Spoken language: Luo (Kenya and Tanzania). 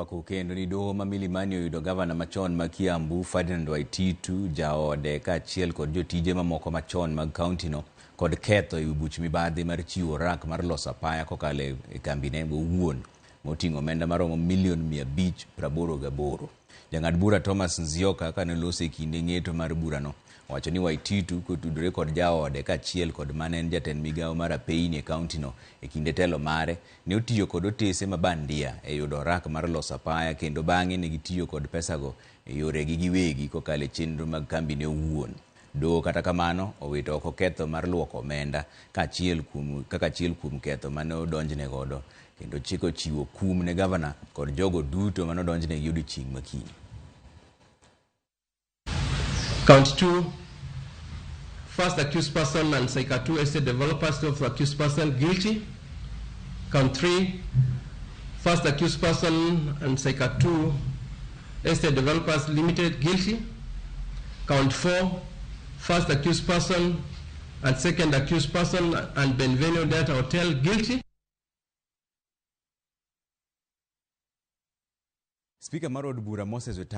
Warwakou kendo ni doho ma Milimani oyudo gavana machon ma Kiambu Ferdinand Waititu, jaode kaachiel kod jotije mamoko machon mag kauntino kod ketho ewi buch mibadhi mar chiwo rak mar loso apaya kokalo e kambine owuon moting'o omenda maromo milion 588. Jang'ad bura Thomas Nzioka kane oloso e kinde ng'eto mar burano owacho ni Waititu kotudore kod jaode kaachiel kod mane en jatend migawo mar apeyni e kauntino e kinde telo mare ne otiyo kod otese ma bandia e yudo orak mar loso apaya kendo bang'e ne gitiyo kod pesago e yoregi giwegi kokalo e chenro mag kambine owuon. Doho kata kamano owito oko ketho mar luoko omenda kaka achiel kuom ketho mane odonjne godo kendo chiko chiwo kum ne gavana kod jogo duto mane odonjnegi odiochieng' ma kiny. Count 2, first accused person and Saika 2 estate developers of accused person guilty. Count 3, first accused person and Saika 2 estate developers limited guilty. Count 4, first accused person and second accused person and Benvenue Delta Hotel guilty. Spika mar od bura Moses Wetang'ula